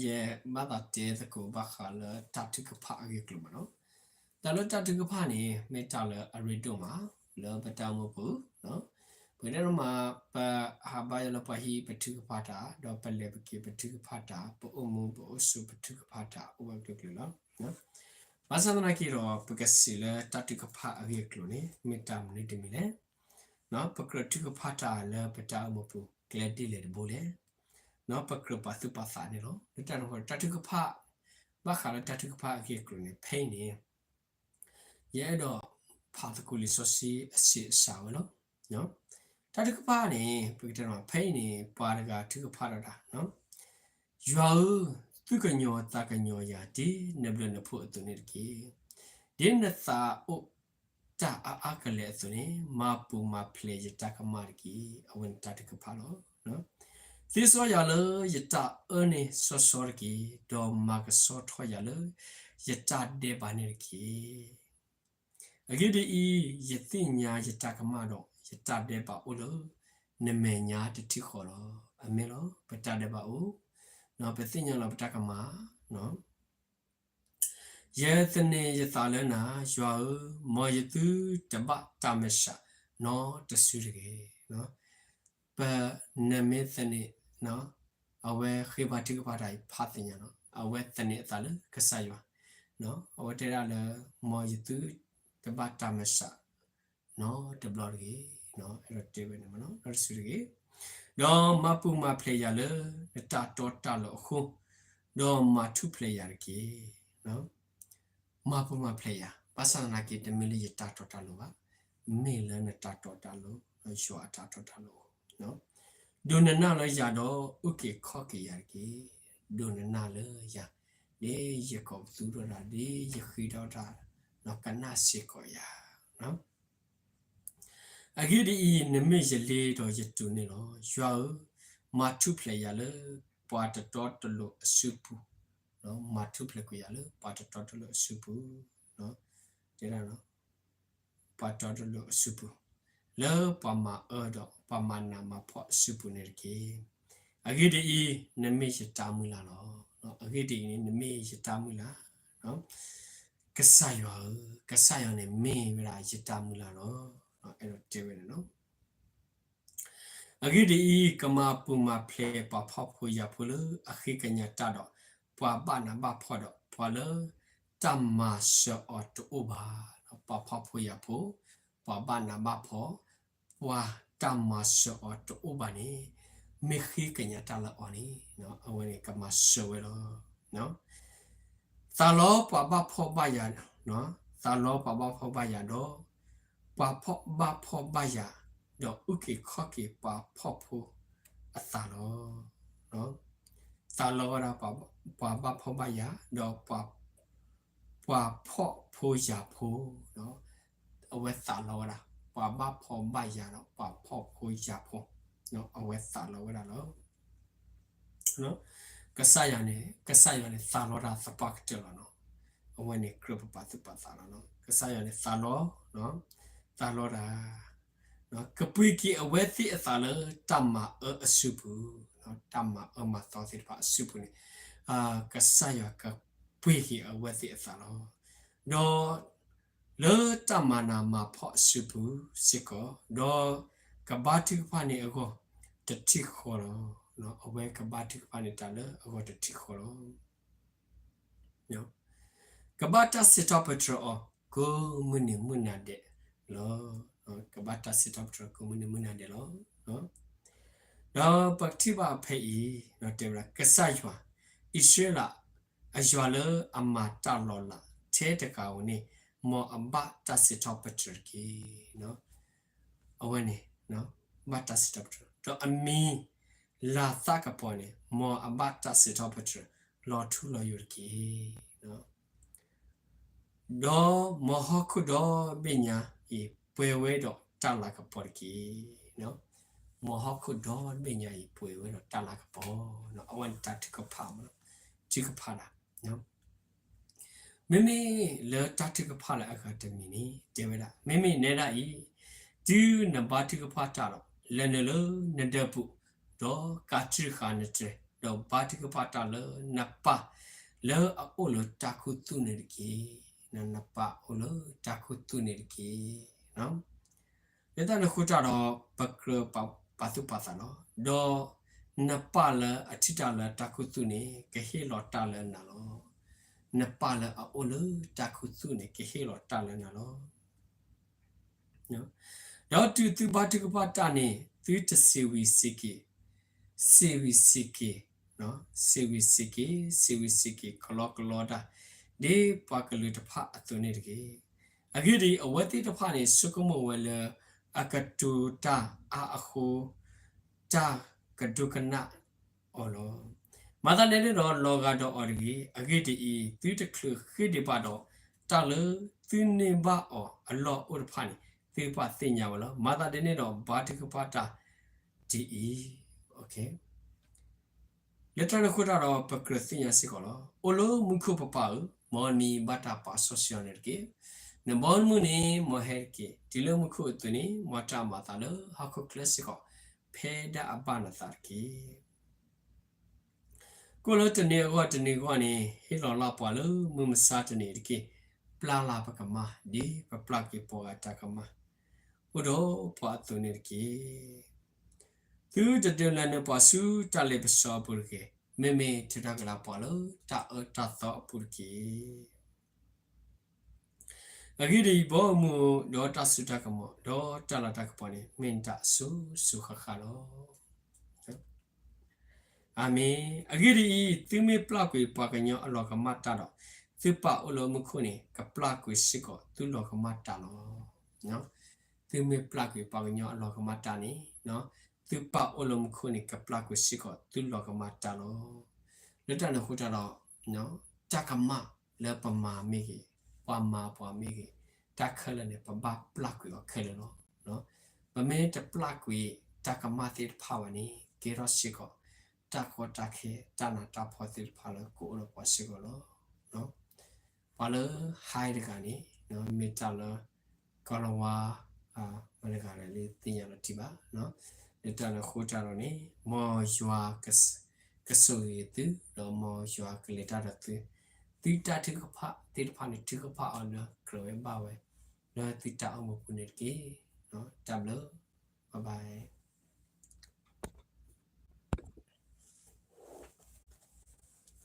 ယဘၣ်သးတဲသကိးဘၣ်ဃးလၢတၢ်ထုကဖၣ်အဂ့ၢ်အကျိၤမးနီၤ. တၢ်လၢတၢ်ထုကဖၣ်န့ၣ် မ့ၢ်တၢ်လၢအရ့ဒိၣ်မး လၢပတၢ်အိၣ်မူပူၤ, ပကတဲမး ပဟးဘါယွၤလၢပှၤဟံၣ်ပထုကဖၣ်တၢ်, ဒီးပလဲၤပက့ၤပထုကဖၣ်တၢ်, ပအိၣ်မူပအိၣ်ဆိးပထုကဖၣ်တၢ် အိၣ်ဝဲကျၢၤကျၢၤလီၤ. ဘၣ်ဆၣ်သနာ်က့ဒီး ပကစံးလၢတၢ်ထုကဖၣ်အဂ့ၢ်အကျိၤန့ၣ် မ့ၢ်တၢ်မနုၤတမံၤလဲၣ်. ပကြၢးထုကဖၣ်တၢ်လၢပတၢ်အိၣ်မူပူၤ ကျဲဒ်လဲၣ်တဘိလဲၣ်. ပကြၢးပာ်သူၣ်ပာ်သးန့ၣ်လီၤ. လၢတၢ်န့ၣ်အဃိ တၢ်ထုကဖၣ်, ဘၣ်ဃးလၢတၢ်ထုကဖၣ်အဂ့ၢ်အကျိၤန့ၣ် ဖဲအံၤန့ၣ် ယအဲၣ်ဒိးဖးသကိးလံာ်စီဆှံအဆံးအစှၤဝဲလီၤ. တၢ်ထုကဖၣ်န့ၣ် ပကတဲမး ဖဲအံၤန့ၣ် ပှၤတဂၤထုကဖၣ်ဒီးတၢ် ယွၤဧၢ, သူၣ်ကညီၤသးကညီၤယၤ ဒ်နဘျုးနဖှိၣ်အသိးန့ၣ်တက့ၢ်. ဒ်နသးအိၣ်တၢ်အါအါကလဲာ်အသိးန့ၣ် မၤပူၤမၤဖျဲးယတၢ်ကမၣ်တက့ၢ်. အဝဲန့ၣ်တၢ်ထုကဖၣ်လီၤ. သ့စီယၤလၢယတၢ်အၢန့ၣ်စီစီတက့ၢ်, ဒီးမၤကဆှီထီၣ်ယၤလၢယတၢ်ဒဲးဘးန့ၣ်တက့ၢ်. အဂ့ၢ်ဒ်အံၤ, ယသ့ၣ်ညါယတၢ်ကမၣ်ဒီး ယတၢ်ဒဲးဘးအိၣ်လၢနမဲာ်ညါတထံၣ်ဃီလီၤ. အမ့ၢ်လီၤ, ပတၢ်ဒဲးဘးအိၣ်, ပသ့ၣ်ညါလီၤပတၢ်ကမၣ်. ယသန့ၤယသးလၢနၤ, ယွၤဧၢ, မ်ယသုတဘၣ်တၢ်မၤစှၤနီတစုတဂ့ၤ. ပနမ့ၢ်သန့ၤ, အဝဲဃ့ဘါထုကဖၣ်တၢ်အံၤဖးသ့ၣ်ညါလီၤ. အဝဲသန့ၤအသးလၢကစၢ်ယွၤ, အဝဲတဲဒၣ်လၢ မ်ယသုတဘၣ်တၢ်မၤစှၤနီတဘျီတဂ့ၤ, အဲၣ်ဒိးတဲဝဲန့ၣ်မးနီၤ, နီတစုတဂ့ၤ. ဒီးမၤပူၤမၤဖျဲးယၤလၢနတၢ်တီတၢ်လိၤအဃိ, ဒီးမၤထူၣ်ဖျဲးယၤတက့ၢ်. မၤပူၤမၤဖျဲးယၤ, ဘၣ်ဆၣ်သနာ်က့ တမ့ၢ်လၢယတၢ်တီတၢ်လိၤဘၣ်, မ့ၢ်လၢနတၢ်တီတၢ်လိၤ, ယွၤအတၢ်တီတၢ်လိၤအဃိ, ဒိးနနၢ်လၢယၤဒီး အုၣ်က့ၤခီၣ်က့ၤယၤတက့ၢ်. ဒိးနနၢ်လၢယၤ, ဒ်ယကိးပသူထီၣ်တၢ်, ဒ်ယဃ့ထီၣ်တၢ်, ဒီးကနၣ်စ့ၢ်ကီးယၤ. အဂ့ၢ်ဒ်အံၤ, နမ့ၢ်ယလ့ဒီးယတူၢ်န့ၣ်လီၤ. ယွၤဧၢ, မၤထူၣ်ဖျဲးယၤလၢပှၤတတီတလိၤအစုပူၤ, မၤထူၣ်ဖျဲးကွံာ်ယၤလၢပှၤတတီတလိၤအစုပူၤ, တဲဒၣ် ပှၤတတီတလိၤအစုပူၤ, လၢပှၤမၤအၢဒီးပှၤမၤနးမၤဖှီၣ်အစုပူၤန့ၣ်တက့ၢ်. အဂ့ၢ်ဒ်အံၤ, နမ့ၢ်ယတၢ်မုၢ်လၢ်လီၤ. အဂ့ၢ်ဒ်အံၤန့ၣ် နမ့ၢ်ယတၢ်မုၢ်လၢ်, ကစၢ်ယွၤဧၢ, ကစၢ်ယွၤန့ၣ်မ့ၢ်ဝဲဒၣ်ယတၢ်မုၢ်လၢ်လီၤ. အဲၣ်ဒိးတဲဝဲန့ၣ်လီၤ. အဂ့ၢ်ဒ်အံၤ, ကမၤပူၤမၤဖျဲးပှၤဖှီၣ်ဖိယာ်ဖိလၢအဃ့ကညးတၢ်ဒီး ပှၤဘၣ်နးဘၣ်ဖှီၣ်ဒီး ပှၤလၢတၢ်မၤစၢၤအီၤတအိၣ်ဘၣ်, ပှၤဖှီၣ်ဖိယာ်ဖိ, ပှၤဘၣ်နးဘၣ်ဖှီၣ်, ပှၤတၢ်မၤစၢၤအီၤတအိၣ်ဘၣ်န့ၣ်, မ့ၢ်ဃ့ကညးတၢ်လၢအီၤန့ၣ်, အဝဲန့ၣ်ကမၤစၢၤဝဲလီၤ. သးလီပှၤဘၣ်ဖှီၣ်ဘၣ်ယာ်, သးလီပှၤဘၣ်ဖှီၣ်ဘၣ်ယာ်ဒီး ပှၤဖှီၣ်ဘၣ်ဖှီၣ်ဘၣ်ယာ်, ဒီးအုၣ်က့ၤခီၣ်က့ၤပှၤဖှီၣ်ဖိအသးလီၤ. သးလီဝဲဒၣ်ပှၤဘၣ်ဖှီၣ်ဘၣ်ယာ်, ဒီး ပှၤဖှီၣ်ဖိယာ်ဖိ, အဝဲသးလီဝဲဒၣ် ပှၤဘၣ်ဖှီၣ်ဘၣ်ယာ်ဒီးပှၤဖှီၣ်ဖိယာ်ဖိ, အဝဲသးလီဝဲဒၣ်လီၤ. ကစၢ်ယွၤန့ၣ်, ကစၢ်ယွၤန့ၣ်သးလီတၢ်သပှၢ်ကတၢၢ်လီၤနီၤ. အဝဲန့ၣ်ကြၢးပပာ်သူၣ်ပာ်သးလီၤနီၤ. ကစၢ်ယွၤန့ၣ်သးလီ, သးလီတၢ်, ကပှ့ၤက့ၤအဝဲသ့ၣ်အသးလၢတၢ်မၤအၢအစုပူၤ, တၢ်မၤအၢမၤသီသ့ၣ်တဖၣ်အစုပူၤန့ၣ်, ကစၢ်ယွၤကပှ့ၤက့ၤအဝဲသ့ၣ်အသးလီၤ. ဒီးလၢတၢ်မၤနးမၤဖှီၣ်အစုပူၤစ့ၢ်ကီး, ဒီးကဘါထုကဖၣ်န့ၢ်အဂီၢ်တထံၣ်ဃီလီၤ. အဝဲကဘါထုကဖၣ်န့ၢ်တၢ်လၢအဂီၢ်တထံၣ်ဃီလီၤ. ကဘၣ်တၢ်စံးထီၣ်ပတြၢၤအီၤ ကိးမုၢ်နံၤမုၢ်နၤဒဲးလီၤ. ကဘၣ်တၢ်စံးထီၣ်ပတြၢၤကိးမုၢ်နံၤမုၢ်နၤဒဲးလီၤ. ဒီးပကထံၣ်ဘၣ်ဖဲအံၤ, တဲဝဲဒၣ် ကစၢ်ယွၤ, အံၣ်စရ့လးအယွၤလၢအမၤတၢ်လီၤလးထဲတဂၤဧိၤန့ၣ်, မ်အဘၣ်တၢ်စံးထီၣ်ပတြၢၤတက့ၢ်. အဝဲန့ၣ် ဘၣ်တၢ်စံးထီၣ်ပတြၢၤ, ဒီးအမံၤလၤသးကပီၤန့ၣ် မ်အဘၣ်တၢ်စံးထီၣ်ပတြၢၤလီၤထူလီၤယိာ်တက့ၢ်. ဒီးမ်ဟီၣ်ခိၣ်ဒီဘ့ၣ်ညါအံၤပှဲၤဝဲဒီးတၢ်လၤကပီၤတက့ၢ်. မ်ဟီၣ်ခိၣ်ဒီဘ့ၣ်ညါအံၤပှဲၤဝဲဒီးတၢ်လၤကပီၤ, အဝဲန့ၣ်တၢ်ထုကဖၣ်, ထုကဖၣ်တၢ် မ့မ့ၢ်လၢတၢ်ထုကဖၣ်လၢအဂၤတမံၤန့ၣ် တဲဝဲဒၣ်, မ့မ့ၢ်နဲဒၣ်အံၤ, တုၤနဘါထုကဖၣ်တၢ်ဒီး လဲၤနုာ်လၢနဒၢးပူၤ, ဒီးကးတံာ်ဃာ်နတြဲၤ, ဒီးဘါထုကဖၣ်တၢ်လၢနပၢ်လၢအအိၣ်လၢတၢ်ခူသူၣ်န့ၣ်တက့ၢ်. နပၢ်အိၣ်လၢတၢ်ခူသူၣ်န့ၣ်တက့ၢ်. လၢတၢ်န့ၣ်အဃိတၢ်ဒီး ပကြၢးပာ်သူၣ်ပာ်သးလီၤ. ဒီးနပၢ်လၢအထံၣ်တၢ်လၢတၢ်ခူသူၣ်န့ၣ် ကဟ့ၣ်လီၤတၢ်လၢနၤလီၤ. နပၢ်လၢအအိၣ်လၢတၢ်ခူသူၣ်န့ၣ် ကဟ့ၣ်လီၤတၢ်လၢနၤလီၤ. ဒီးတုၤသုဘါထုကဖၣ်တၢ်န့ၣ် သုတစံးဝံၤစံးက့ၤ, စံးဝံၤစံးက့ၤ, စံးဝံၤစံးက့ၤ, စံးဝံၤစံးက့ၤ ကလီကလီတၢ် ဒ်ပှၤကလုာ်တဖၣ်အသိးန့ၣ်တက့ၢ်. အဂ့ၢ်ဒ်အံၤ, အဝဲသ့ၣ်တဖၣ်န့ၣ် ဆိကမိၣ်ဝဲလၢ အကတိၤတၢ်အါအဃိ တၢ်ကဒိကနၣ်အီၤလီၤ. မၤသးဒ်န့ၣ်ဒီး လီၤဂာ်ဒီးအီၤတဂ့ၤ. အဂ့ၢ်ဒ်အံၤ, သုတချုးဃ့ဒံးဘၣ်ဒီး တၢ်လၢသုန့ၢ်ဘၣ်အီၤအလီၢ်အိၣ်တဖၣ်န့ၣ် သုကဘၣ်သ့ၣ်ညါဝဲလီၤ. မၤသးဒ်န့ၣ်ဒီး ဘါထုကဖၣ်တၢ်ဒ်အံၤ လၢတၢ်န့ၣ်အဃိတၢ်ဒီး ပကြၢးသ့ၣ်ညါစ့ၢ်ကီးလီၤ. အိၣ်လၢမူခိၣ်ပပၢ်ဧၢ, မ်နံၤဘၣ်တၢ်ပာ်စီဆှံအီၤန့ၣ်တက့ၢ်. နဘီမုၢ်န့ၣ် မ်ဟဲတက့ၢ်. တုၤလၢမူခိၣ်အသိးန့ၣ် မ်တၢ်မၤအသးလၢဟီၣ်ခိၣ်ချၢစ့ၢ်ကီး ဖဲဒၣ်အဘၣ်နသးတက့ၢ်. ကိၣ်လၢတနံၤအဂီၢ်တနံၤအဂီၢ်န့ၣ် ဟ့ၣ်လီၤလၢ်ပှၤလၢမုၢ်မဆါတနံၤအံၤတက့ၢ်. ပျၢ်လၢ်ပကမၢ် ဒ်ပပျၢ်ကွံာ်ပှၤဂၤတၢ်ကမၣ် အိၣ်ဒီးပှၤအသိးန့ၣ်တက့ၢ်. သုတဒုးလဲၤနုာ်ပှၤဆူတၢ်လ့ပစီအပူၤတဂ့ၤ. မ့မ့ၢ်ထုးထီၣ်က့ၤလၢပှၤလၢတၢ်အၢတၢ်သီအပူၤတက့ၢ်. အဂ့ၢ်ဒ်အံၤ, ဘီမုၢ်ဒီးတၢ်စိတၢ်ကမီၤ ဒီးတၢ်လၤတၢ်ကပီၤန့ၣ် မ့ၢ်နတၢ်အစိၤစိၤဃၣ်ဃၣ်လီၤ. အၤမ့ၣ်. အဂ့ၢ်ဒ်အံၤ, သုမ့ၢ်ပျၢ်ကွံာ်ပှၤကညီအလီၤကမၣ်တၢ်ဒီး, သုပၢ်အိၣ်လၢမူခိၣ်န့ၣ် ကပျၢ်ကွံာ်စ့ၢ်ကီးသုလီၤကမၣ်တၢ်လီၤ. သုမ့ၢ်ပျၢ်ကွံာ်ပှၤကညီအလီၤကမၣ်တၢ်န့ၣ်, သုပၢ်အိၣ်လၢမူခိၣ်န့ၣ် ကပျၢ်ကွံာ်စ့ၢ်ကီးသုလီၤကမၣ်တၢ်လီၤ. လၢတၢ်န့ၣ်အဃိတၢ်ဒီး တၢ်ကမၣ်လၢပမၤမ့ၢ်ဂ့ၤ, ပှၤမၤပှၤမ့ၢ်ဂ့ၤ, တၢ်ခဲလၢာ်န့ၣ် ပဘၣ်ပျၢ်ကွံာ်အီၤခဲလၢာ်လီၤ. ပမ့ၢ်တပျၢ်ကွံာ်တၢ်ကမၣ်သ့ၣ်တဖၣ်ဘၣ်န့ၣ် ကဲထီၣ်စ့ၢ်ကီး တၢ်ကီတၢ်ခဲ တၢ်နးတၢ်ဖှီၣ်သ့ၣ်တဖၣ်လၢကအိၣ်ဒီးပှၤစ့ၢ်ကီးလီၤ. ပှၤလၢဟါတဂၤန့ၣ် မ့ၢ်တၢ်လၢ ကီၤလၤဝါ မတၤတဂၤလဲၣ် လၢသ့ၣ်ညါလီၤတံၢ်ဘၣ်. လၢတၢ်န့ၣ်အဃိတၢ်ဒီးန့ၣ် မ်ယွၤ ကဆိၣ်ဂ့ၤသု ဒီးမ်ယွၤကလဲၤတၢ်ဒီးသု, သုတၢ်ထုကဖၣ်သ့ၣ်တဖၣ်န့ၣ် ထုကဖၣ်အီၤလၢကြၢးဝဲဘၣ်ဝဲ လၢသုတၢ်အိၣ်မူပူၤန့ၣ်တက့ၢ်. တၢ်ဘျုး, bye bye.